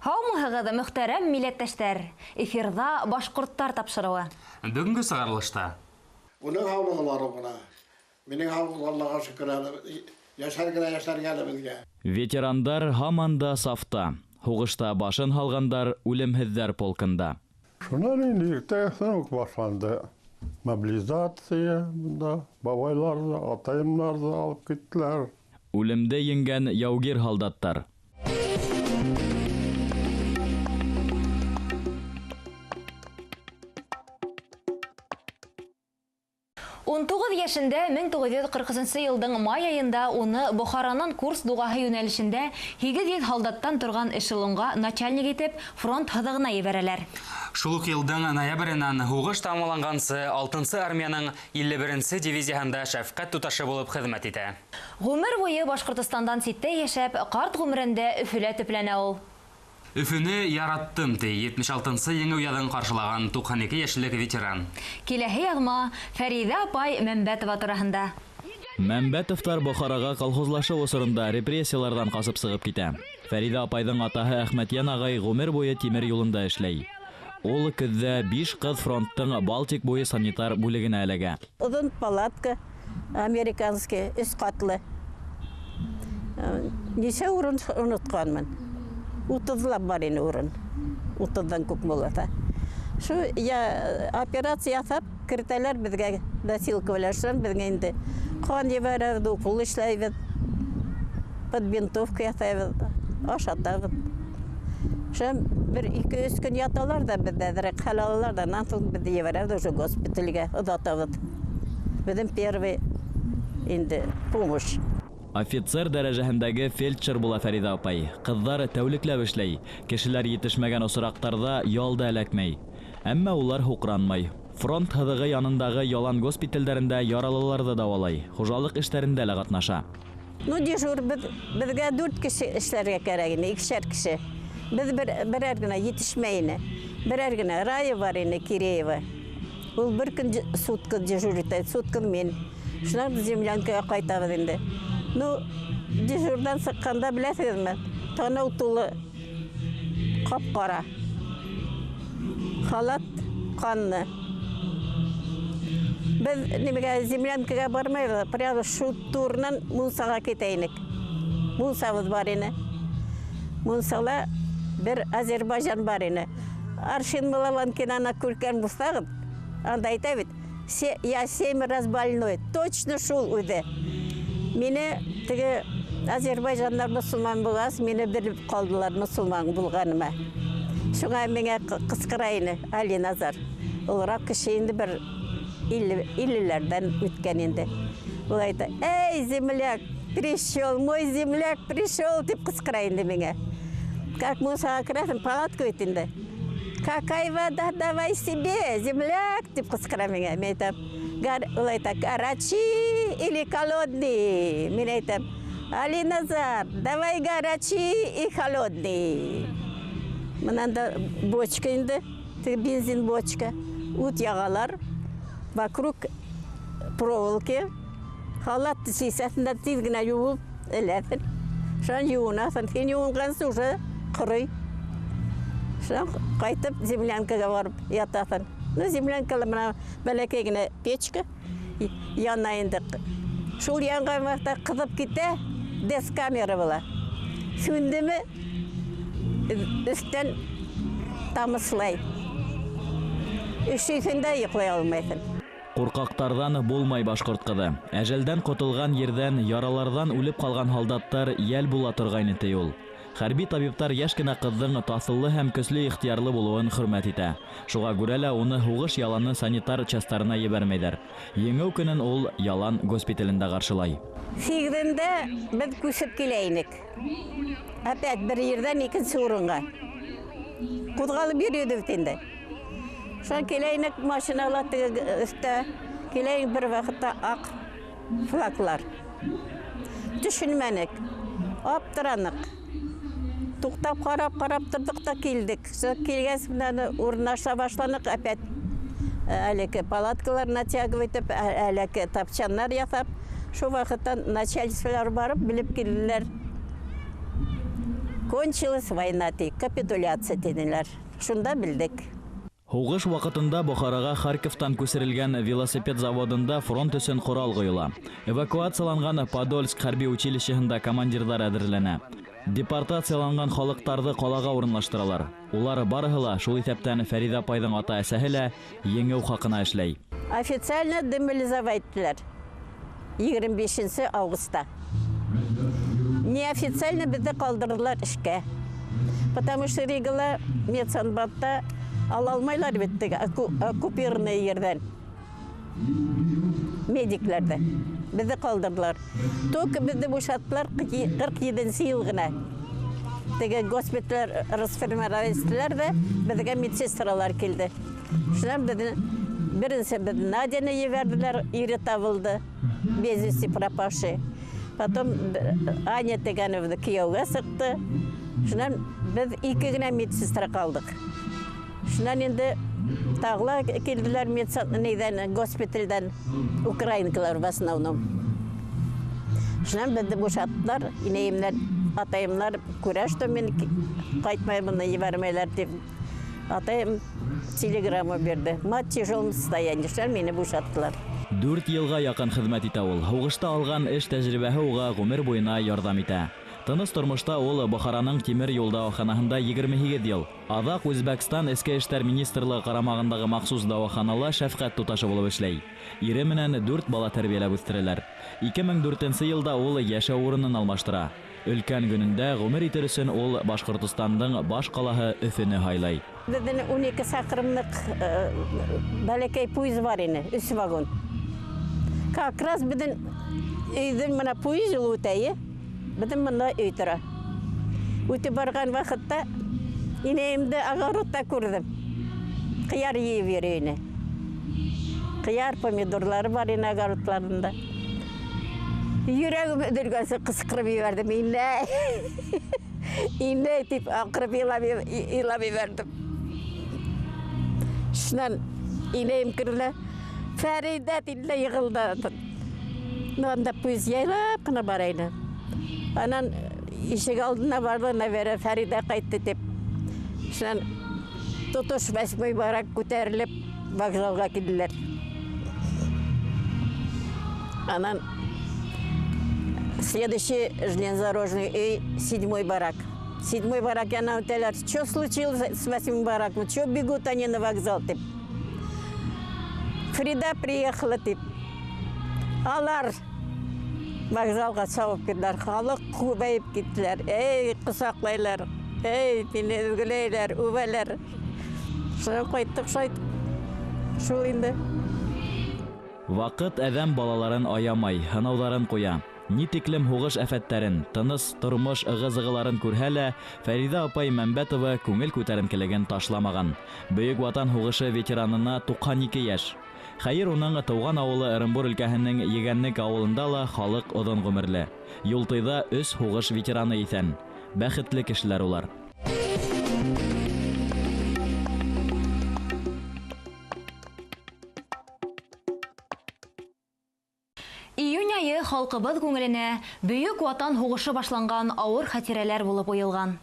Һаумыһығыҙ, мөхтәрәм милләттәштәр! Эфирҙа «Башҡорттар» тапшырыуы. Бөгөнгө сығарылышта. Уның һаулығы бар ғына. Минең һаулыҡ, Аллаға шөкөр, әле йәшәр генә, йәшәргә әле беҙгә. Ветерандар һаман да сафта. Һуғышта башын һалғандар үлемһеҙҙәр полкында. Шунан инде иртәгеһен үк башланды мобилизация, бында бабайларҙы, атайымдарҙы алып киттеләр. Үлемде еңгән яугир һалдаттар. 19 йәшендә 1943 йылдың май айында уны Бохаранан Курс дуғаһы йүнәлешендә 800 һалдаттан торған эшелонға начальник итеп фронт һыҙығына ебәрәләр. Шул уҡ йылдың ноябренән һуғыш тамамланғансы 6-нсы армияның 51-нсе дивизияһында шәфҡәт туташы булып хеҙмәт итә. Ғүмер буйы Башҡортостандан ситтә йәшәп, ҡарт ғүмерендә Өфөлә төпләнә ул. Өфөнө яраттым, ти 76-нсы еңеү яҙын ҡаршылаған 92 йәшлек ветеран. Киләһе яҙма Фәриҙә апай Мәмбәтова тураһында. Мәмбәтовтар Бохараға колхозлашыу осоронда репрессияларҙан ҡасып сығып китә. Фәриҙә апайҙың атаһы Әхмәтйән ағай ғүмер буйы тимер юлында эшләй. Ул көҙҙә 5 ҡыҙ фронттың Балтик буйы санитар бүлегенә эләгә. Оҙон палатка американский, өс ҡатлы. Нисә урын онотҡанмын. 30-лап бар ине урын. 30-дан күп була. Шу я операция яһап кертәләр беҙгә носилка белән, беҙгә инде ҡан ебәрәбеҙ, укол эшләйбеҙ, под бинтовка яһайбыҙ, ашатабыҙ. Шәм бер 2-3 көн яталар да беҙҙә әҙерәк хәл алалар да, аннан һуң беҙҙе ебәрәбеҙ уже госпитальгә оҙатабыҙ. Беҙҙең первый инде помощь. Офицер дәрәжәһендәге фельдшер була Фәриҙә апай. Ҡыҙҙар тәүлекләп эшләй. Кешеләр етешмәгән осраҡтарҙа ял да эләкмәй. Әммә улар һуҡранмай. Фронт һыҙығы янындағы ялан госпиталдәрендә яралыларҙы дауалай. Хужалыҡ эштәрендә лә ҡатнаша. Ну, дежур беҙгә 4 кеше эшләргә кәрәк ине, 2-шәр кеше. Беҙ берәр генә етешмәй ине. Берәр генә Рая бар ине, Киреева. Ул бер көн сутка дежур итә, сутка мин. Шунан землянкаға ҡайтабыҙ инде. Ну, дежурдан сыҡҡанда беләһегеҙме, танау тулы ҡап-ҡара, халат ҡанлы. Беҙ нимәгә землянкаға бармайбыҙ, прямо шул турынан мунсаға китә инек. Мунсабыҙ бар ине. Мунсала бер Азербайжан бар ине. Аршин Малаванкинаны күргән булһағыҙ, анда әйтә бит, я 7 раз больной, точно шул үҙе. Мине теге Азербайжандар мосолман булғас, мине белеп ҡалдылар мосолман булғаныма. Шуңа миңә ҡысҡыра ине Али Назар. Олораҡ кеше инде бер 50-ләрҙән үткән инде. Ул әйтә, эй, земляк, пришел, мой земляк пришел, тип ҡысҡыра инде миңә. Как мунсаға керәһең, палатка бит инде. Какая вода, давай себе, земляк, тип ҡысҡыра миңә. Мин әйтәм, ул әйтә, горячий или холодный? Мин әйтәм, Али Назар, давай горячий и холодный. Мынан да бочка инде, теге бензин бочка. Ут яғалар, вокруг проволоки. Халат сисәһендә тиҙ генә йыуып эләҫең. Шунан йыуынаһың, һин йыуынғансы уже ҡорой. Шунан ҡайтып землянкаға барып ятаһың. Ну, землянкала бына бәләкәй генә печка яна инде. Шул янған ваҡытта ҡыҙып китә, дезкамера була. Сүндеме, өҫтән тамыслай. Өшөйһөң дә йоҡлай алмайһың. Ҡурҡаҡтарҙан булмай башҡорт ҡыҙы. Әжәлдән ҡотолған ерҙән, яраларҙан үлеп ҡалған һалдаттар йәл була торғайны, ти ул. Хәрби табиптар йәш кенә ҡыҙҙың таҫыллы һәм көслө ихтыярлы булыуын хөрмәт итә. Шуға күрә лә уны һуғыш яланы санитар частарына ебәрмәйҙәр. Еңеү көнөн ул ялан госпиталендә ҡаршылай. Һигеҙендә беҙ күсеп килә инек. Опять бер ерҙән икенсе урынға. Ҡуҙғалып йөрөйбөҙ бит инде. Шунан килә инек машинала теге өҫтә. Килә инек бер ваҡытта аҡ флаглар. Төшөнмәнек, аптыраныҡ. Туҡтап ҡарап-ҡарап торҙоҡ та килдек. Шунан килгәс, бынаны урынлаша башланыҡ, опять әлеке палаткалар натягивать итеп, әлеке тапчаннар яһап. Шул ваҡыттан начальстволар барып белеп килделәр. Кончилась война, ти, капитуляция тинеләр. Шунда белдек. Һуғыш ваҡытында Бохараға Харьковтан күсерелгән велосипед заводында фронт өсөн ҡорал ҡойола. Эвакуацияланған Подольск хәрби училищеһында командирҙар әҙерләнә. Депортацияланған халыҡтарҙы ҡалаға урынлаштыралар. Улар барыһы ла, шул иҫәптән Фәриҙә апайҙың ата-әсәһе лә, еңеү хаҡына эшләй. Официально демобилизовать иттеләр 25 августта. Неофициально беҙҙе ҡалдырҙылар эшкә. Потому что Ригала медсанбатта ала алмайлар бит теге оккупированный ерҙән медикларҙы. Беҙҙе ҡалдырҙылар. Только беҙҙе бушаттылар 47 йыл ғына. Теге госпиталь расформировать иттеләр ҙә, беҙгә медсестралар килде. Шунан беҙҙе беренсе беҙ Надяны ебәрҙеләр, ире табылды, без вести пропавший. Потом Аня тигәнебеҙ кейәүгә сыҡты. Шунан беҙ ике генә медсестра ҡалдыҡ. Шунан инде тағы ла килделәр нейҙән, госпиталдән, украинкалар в основном. Шунан беҙҙе бушаттылар, инәйемдәр, атайымдар күрә, что мин ҡайтмаймын, ебәрмәйләр тип. Атайым телеграмма бирҙе. Мать в тяжелом состоянии. Шунан мине бушаттылар. 4 йылға яҡын хеҙмәт итә ул. Һуғышта алған эш тәжрибәһе уға ғүмер буйына ярҙам итә. Тыныс тормошта ул Бохараның тимер юл дауаханаһында 28 йыл. Аҙаҡ Үзбәкстан Эске эштәр министрлығы ҡарамағындағы махсус дауаханала шәфҡәт туташы булып эшләй. Ире менән 4 бала тәрбиәләп үҫтерәләр. 2004 йылда ул йәшәү урынын алмаштыра. Өлкән көнөндә ғүмер итер өсөн ул Башҡортостандың баш ҡалаһы Өфөнө һайлай. Беҙҙең 12 саҡрымлыҡ бәләкәй поезд бар ине, 3 вагон. Как раз беҙҙең өйҙән мына поезд юлы үтә, беҙҙең мында өй тора. Үтеп барған ваҡытта инәйемде огородта күрҙем. Ҡыяр йыйып йөрөй ине. Ҡыяр, помидорлары бар ине огородларында. Йөрәгем өҙөлгәнсе ҡысҡырып ебәрҙем. Инәй, инәй тип аҡырып илап ебәрҙем. Шунан инәйем керҙе. Фәриҙә тине йығылды. Анда поезд яйлап ҡына бара ине. Анан ишек алдына барҙы, наверное, Фәриҙә ҡайтты тип. Шунан тотош восьмой барак күтәрелеп вокзалға килделәр. Анан следующий железнодорожный өй, 7-й барак. 7-й барак янына үтәләр. Что случилось с 8-м бараком? Что бегут они на вокзал тип? Фрида приехала тип. Алар вокзалға сабып килделәр. Халыҡ күбәйеп киттеләр. Эй, ҡосаҡлайлар. Эй, мине үгеләйләр, үбәләр. Шунан ҡайттыҡ, шайтып. Шул инде. Ваҡыт әҙәм балаларын аямай, һынауҙарын ҡуя. Ни тиклем һуғыш әфәттәрен, тыныс тормош ығы-зығыларын күрһә лә, Фәриҙә апай Мәмбәтова күңел күтәренкелеген ташламаған. Бөйөк Ватан һуғышы ветеранына 92 йәш. Хәйер, уның тыуған ауылы Ырымбур өлкәһенең Егәнлек ауылында ла халыҡ оҙон ғүмерле. Юлтыйҙа 3 һуғыш ветераны иҫән. Бәхетле кешеләр улар. Июнь айы халҡыбыҙ күңеленә Бөйөк Ватан һуғышы башланған ауыр хәтирәләр булып уйылған.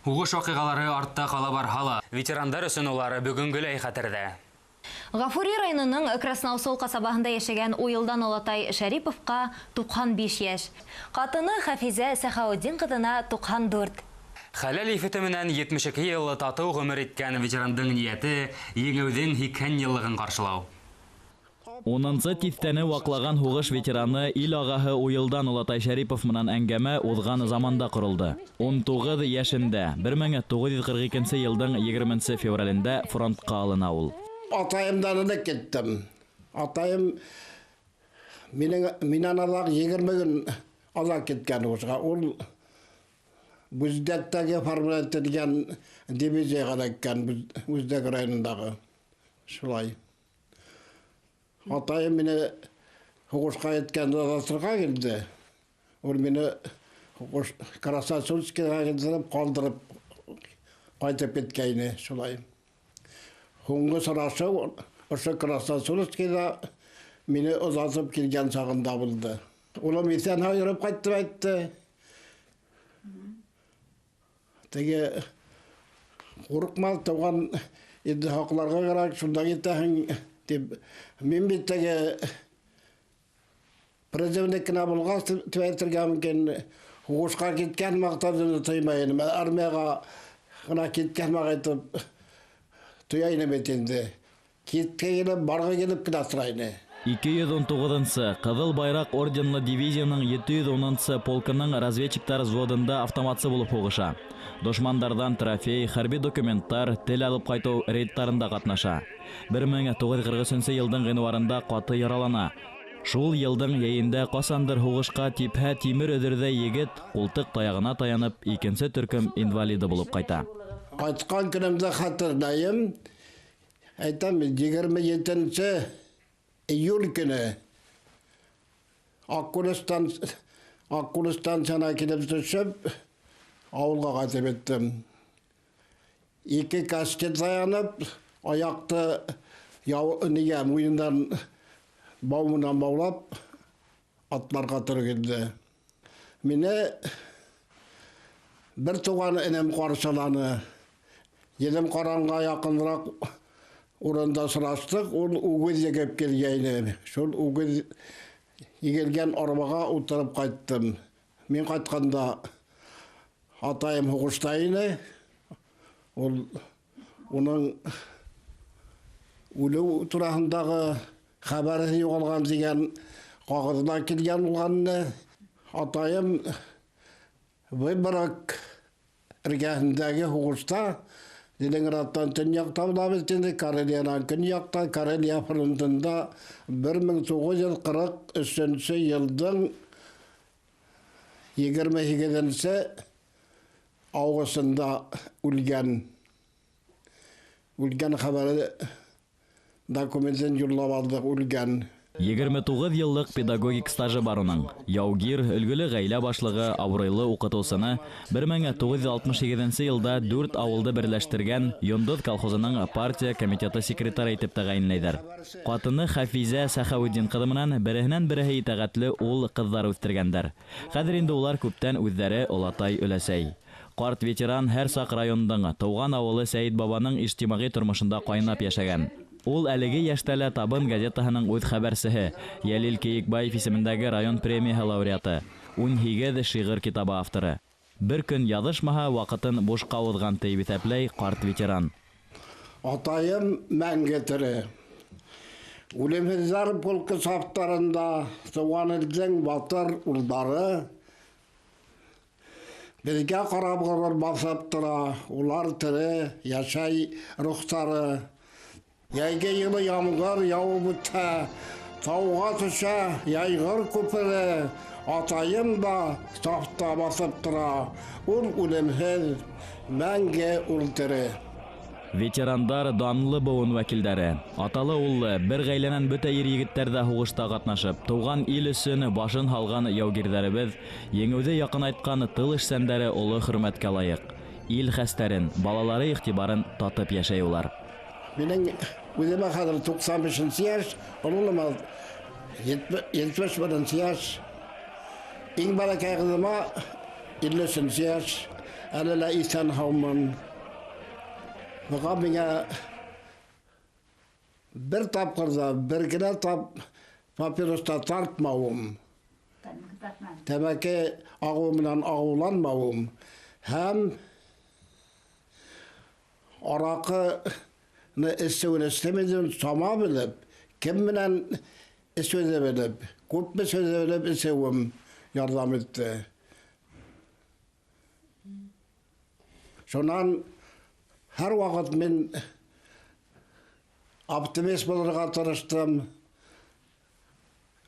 Һуғыш ваҡиғалары артта ҡала барһа ла, ветерандар өсөн улар бөгөнгөләй хәтерҙә. Ғафури районының Красноусол ҡасабаһында йәшәгән Уйылдан олатай Шәриповҡа 95 йәш. Ҡатыны Хәфизә Сәхауетдин ҡыҙына 94. Хәләл ефете менән 72 йыл татыу ғүмер иткән ветерандың ниәте еңеүҙең 80 йыллығын ҡаршылау. 10-нсы тиҫтәне ваҡлаған һуғыш ветераны ил ағаһы Уйылдан олатай Шәрипов менән әңгәмә уҙған заманда ҡоролдо. 19 йәшендә 1942 йылдың 20 февралендә фронтҡа алына ул. Атайымдан элек киттем. Атайым минән аҙаҡ 20 көн аҙаҡ киткән һуғышҡа. Ул Бүздәктәге формировать ителгән дивизияға эләккән, Бүздәк районындағы. Шулай. Атайым мине һуғышҡа еткәндә оҙатырға килде. Ул мине Красносольскийға килтереп ҡалдырып ҡайтып киткәйне, шулай. Һуңғы сорашыу ошо Красносольскийҙа мине оҙатып килгән сағында булды. Улым иҫән һау йөрөп ҡайтты, әйтте. Теге курыкма, туган илде һакларга кирәк, шунда китәһең дип. Мин бит теге призывник кенә булгач дип әйтергә мөмкин, һугышка киткән вакытта тоймай идем. Армиягә гына киткән вакытта тоя идем бит инде. Киткән барга килеп кенә тора иде. 219-нчы Кызыл Байрак орденлы дивизияның 710-нчы полкының разведчиктар взводында автоматсы булып һугыша. Дошмандардан трофей, хәрби документтар, тел алып кайту рейдларында катнаша. 1943 елдың гыйнварында каты яралана. Шул елдың йәйендә касандыр һугышка типһә тимер өҙөрҙәй егет култыҡ таягына таянып икенсе төркөм инвалиды булып кайта. Кайткан көнемдә хәтерләйем. Әйтәм, 27 июль көне Аккүл станциясенә килеп төшеп, авылга кайтып еттем. Ике каскет таянып, аякты нигә муендан бау менән баулап атларга туры килде. Мине бер туган энем каршыланы. Елым караңга якынрак урында сораштык, ул үгез егеп килгәйне. Шул үгез егелгән арбага утырып кайттым. Мин кайтканда атайым һугышта ине. Ул уның үлү тураһындагы хәбәре югалган дигән кагызда килгән булганны. Атайым Выборг эргәһендәге һугышта Ленинградтан төньякта була бит инде, Карелиянан көньякта, Карелия фронтында 1943 елдың 28 августында үлгән. Үлгән хәбәре документын юллап алдык, үлгән. 29 еллык педагогик стажы бар уның. Яугир, өлгөле гаилә башлыгы, абруйлы укытыусыны 1968 елда 4 авылды берләштергән Йондоҙ колхозының партия комитеты секретары итеп тәғәйенләйҙәр. Ҡатыны Хафизә Сәхәүетдин ҡыҙы менән береһенән береһе итәғәтле ул ҡыҙҙар үҫтергәндәр. Хәҙер инде улар күптән үҙҙәре олатай өләсәй. Ҡарт ветеран һәр саҡ райондың тыуған ауылы Сәйет Бабаның ижтимағи тормошонда ҡайнап йәшәгән. Ул әлеге йәштә лә Табын газетаһының үҙ хәбәрсеһе, Йәлил Кейекбаев исемендәге район премияһы лауреаты, 18 шиғыр китабы авторы. Бер көн яҙышмаһа, ваҡытын бушҡа уҙған тип иҫәпләй ҡарт ветеран. Атайым мәңге тере. Үлемһеҙҙәр полкы сафтарында тыуған илдең батыр улдары беҙгә ҡарап ғүмер баҫып тора, улар тере, йәшәй рухтары. Йәйге йылы ямғыр яуып үтһә, тауға төшә йәйғыр күпере, атайым да сафта баҫып тора, ул үлемһеҙ, мәңге ул тере. Ветерандар данлы быуын вәкилдәре. Аталы уллы бер ғаиләнән бөтә ир егеттәр ҙә һуғышта ҡатнашып, тыуған ил өсөн башын һалған яугирҙәребеҙ, еңеүҙе яҡынайтҡан тыл эшсәндәре оло хөрмәткә лайыҡ. Ил хәстәрен, балалары иғтибарын татып йәшәй улар. Минең үҙемә хәҙер 95 йәш, ололома 71 йәш. Иң бәләкәй ҡыҙыма 53 йәш. Әле лә иҫән һаумын. Быға миңә бер тапҡыр ҙа, бер генә тап папирос та тартмауым, тәмәке ағыуы менән ағыуланмауым һәм араҡы эсеүен эсемәйҙем, сама белеп, кем менән эсеүҙе белеп, күпме эсеүҙе белеп эсеүем ярҙам итте. Шунан һәр ваҡыт мин оптимист булырға тырыштым,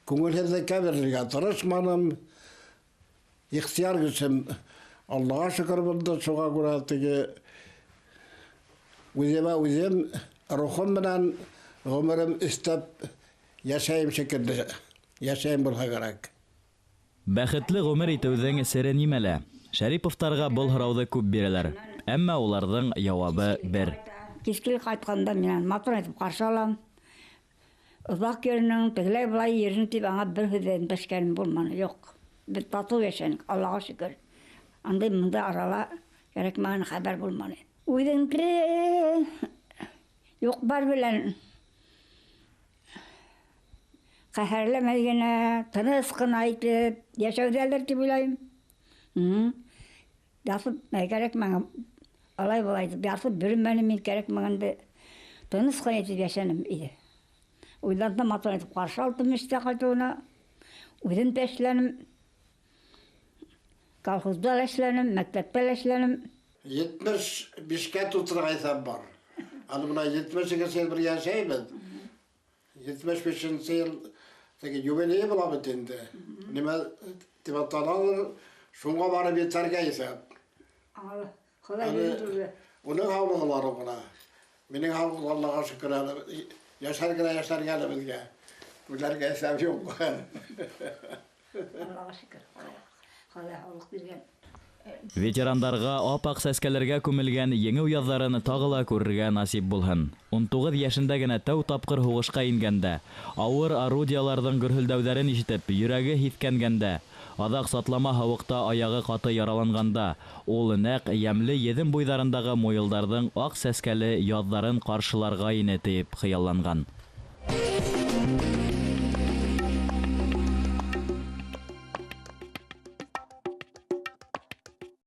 күңелһеҙлеккә бирергә тырышманым. Ихтыяр көсөм Аллаға шөкөр булды, шуға күрә теге үҙемә үҙем рухым менән ғүмерем өҫтәп йәшәйем шикелле, йәшәйем булһа кәрәк. Бәхетле ғүмер итеүҙең сере нимәлә? Шәриповтарға был һорауҙы күп бирәләр, әммә уларҙың яуабы бер. Кискел ҡайтҡанда минән матур итеп ҡаршы алам. Оҙаҡ йөрөнөң, тегеләй былай йөрөнөң тип аңа бер һүҙ өндәшкәнем булманы, юҡ. Беҙ татыу йәшәнек, Аллаға шөкөр. Андай мындай арала Кәрәкмәгән хәбәр булманы. Үҙеңде юҡ бар белән ҡәһәрләмәй генә, тыныс ҡына итеп йәшәүҙәлер тип уйлайым. Ярһып, кәрәкмәгән алай былай итеп ярһып йөрөмәнем мин кәрәкмәгәнде. Тыныс ҡына итеп йәшәнем иде. Уйларҙы матур итеп ҡаршы алдым эштә ҡайтыуына. Үҙем дә эшләнем. Колхозда ла эшләнем, мәктәптә лә эшләнем. 75-кә тутырға иҫәп бар. Аны бына 72 йыл бер йәшәйбеҙ. 75 йыл теге юбилей була бит инде. Нимә тип аталалыр, шуңа барып етәргә иҫәп. Хоҙай бирҙе. Уның һаулығы ғына. Минең һаулыҡ Аллаға шөкөр әле. Йәшәр генә йәшәргә әле беҙгә. Үләргә иҫәп юҡ. Аллаға шөкөр. Хоҙай һаулыҡ биргән. Ветерандарға ап-аҡ сәскәләргә күмелгән еңеү яҙҙарын тағы ла күрергә насип булһын. 19 йәшендә генә тәү тапҡыр һуғышҡа ингәндә, ауыр орудияларҙың гөрһөлдәүҙәрен ишетеп, йөрәге һиҫкәнгәндә, аҙаҡ сатлама һыуыҡта аяғы ҡаты яраланғанда, ул нәҡ йәмле Еҙем буйҙарындағы муйылдарҙың аҡ сәскәле яҙҙарын ҡаршыларға ине тип хыялланған.